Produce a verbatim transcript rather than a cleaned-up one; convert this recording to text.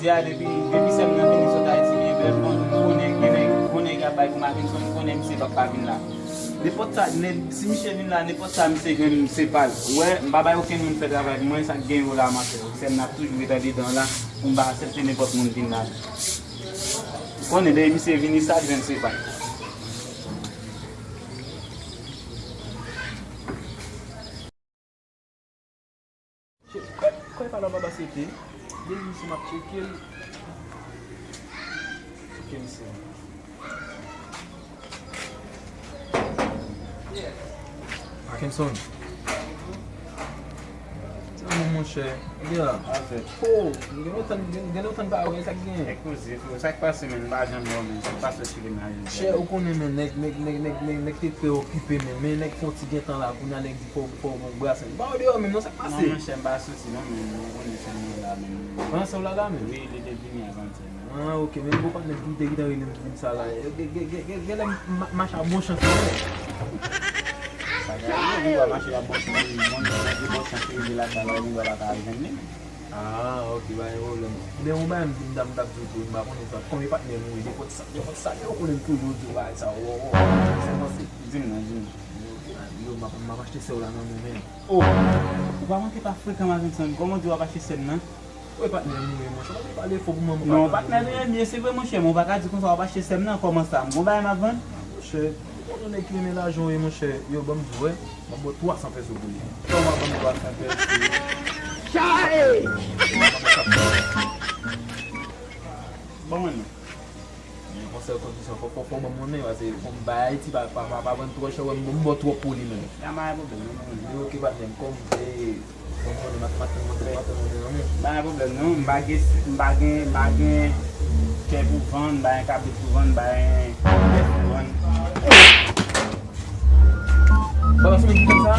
Di a depi, depi sè m nan vini sot Ayiti, byen bèl, bon, m konnen gen nèg, bon nèg ap bay pou Mackenson, m konnen misye p ap pa vin la. Nenpòt sa, ne, si misye vin la, nenpòt sa misye jwenn, se pa l. Ou wè, m pa bay okenn moun fè travay pou mwen, sa k gen yo la, m ap fè. Sè m nan ap toujou ret andedan la, pou m pa aksepte nenpòt moun vin la. Ou konnen, depi misye vini, sa k jwenn, se pa l. Kòy pa la pa ba sete. Depi si m ap tcheke l. Tcheke misye. Mackenson. Ti moun monchè. Gade la. Afè. Oh, gen lontan, gen, gen lontan n pa wè, sa k gen? Koze, frè, sa k pase, menm? M pa janm wè w, menm. Sa k pase, chile nan jodi a? Chè, ou konnen, men nèg, nèg, nèg, nèg, nèg, nèg te preokipe, men, men nèg fè yon ti gentan la, kounye a nèg di fò, fò w gon brase. M pa wè w deyò, menm, non, sa k pase? Non, monchè, m pa soti, non, menm. Ou konnen sè m nan la, menm. An, sè w la la, menm? Wi, li te vini avan yè, menm. Ah, ok, men gwo patnè m ki te gentan rele m, di m sa la. Gen, gen, gen, gen, gen lè m ma-, mache a bon chans, wi. Bagay, wi, wi, w ap mache a bon chans, wi. Bon, nèg ki bon chans, wi, li lakay la, li pa ka jwenn li. Ah, ok, pa gen pwoblèm. Men yon bagay m di m ta, m t ap di w tou, m pa konnen sa. Konbyen patnè m mouri, nenpòt sa, nenpòt sa, yo konnen m toujou di w bagay sa, wo, wo, wo, se mwen se. Di m non, di m non. Ok, yo, m ap, m ap achte sè w la nan men w menm. Oh, ou pa manke pa frekan, Mackenson. Kòman w di w ap achte sè m nan? Wi, patnè m mouri, monchè. Patnè pale fò pou mwen, m pa tande. Non, patnè nou ye byen, se vre, monchè, men w pa ka di konsa w ap achte sè m nan, kòman sa? M gon bagay m ap vann? Monchè, ou konnen nèg ki renmen lajan w ye, monchè. Yo, ban m di w, wè. M ap ba w twa san peso pou li. Kòman ban m twa san peso? Chae! Ban mwen non. Men konsèy kondisyon, fò, fò, fò ban m monnen, paske fò m bay Ayiti, pa, pa, pa, pa vann twò chè, wè m, m ba w twòp pou li menm. Ya, pa gen pwoblèm, non, non, non. Yo, ok, patnè m, kòm, eh, ban m monnen, m ap, m ap tann monnen, m ap tann monnen nan men w. Pa gen pwoblèm, non, m pa gen, m pa gen, m pa gen kè pou vann, m pa gen kabrit pou vann, m pa gen bèf pou vann. Baba, se menm sa?